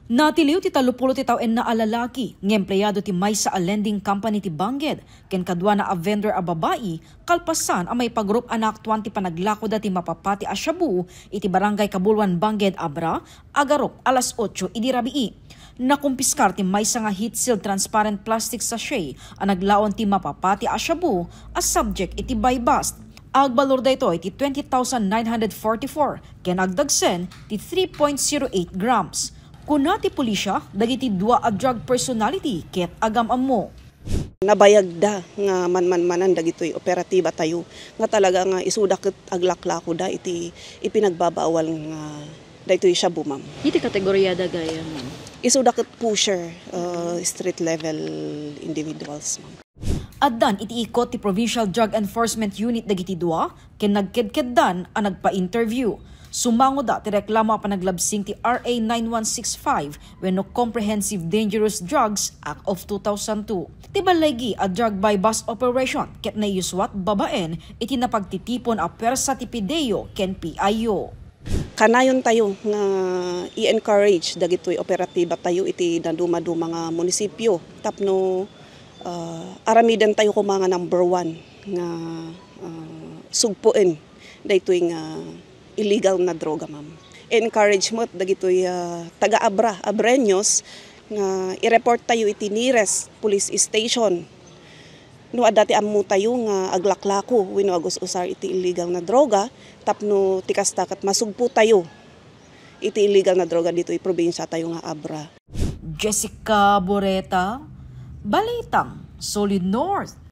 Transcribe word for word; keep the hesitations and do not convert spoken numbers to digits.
Natiliw ti tallopulo ti tawen-na a lalaki nga empleyado ti maysa a lending company ti Banged ken kaduana a vendor a babai, kalpasan a maipagrop a naaktuan ti panaglakoda ti mapapati a shabu iti Barangay Kabuluan, Banged, Abra, agarop alas otso idi rabii. Nakumpiskar ti maysa nga heat-sealed transparent plastic sachet a naglaon ti mapapati a shabu a subject iti buy-bust. Agbalor daytoy ti twenty thousand nine hundred forty-four ken agdagsen ti three point zero eight grams. Kuna ti pulisya, dagiti dua a drug personality ket agam-ammo. Nabayagda nga manmanmanan dagitoy operatiba tayo nga talaga nga isuda ket aglaklakoda iti ipinagbabawal nga daytoy shabu, ma'am. Iti kategoriada gayam, ma'am? Isuda ket pusher, uh, street level individuals, ma'am. Addan iti ikot ti Provincial Drug Enforcement Unit dagiti dua ken nagkedkeddan a nagpa-interview. Sumangoda ti reklamo a panaglabsing ti R A nine one six five wenno Comprehensive Dangerous Drugs Act of two thousand two. Ti ballaygi a drug buy-bust operation ket naiyuswat babaen iti napagtitipon a puersa ti PDEO ken PIO. Kanayon tayo nga i-encourage dagitoy operatiba tayo iti dadumaduma nga munisipyo tapno, ah, aramiden tayo koma nga number one nga, ah, sugpuen daytoy nga illegal na droga, ma'am. Encourage met dagitoy, ah, taga-Abra, Abreños nga i-report tayo iti nearest police station no adda ti ammo tayo nga aglaklako wenno agus-usar iti illegal na droga tapno ti kasta ket masugpo tayo iti illegal na droga ditoy probinsya tayo nga Abra. Jessica Boreta, Balitang Solid North.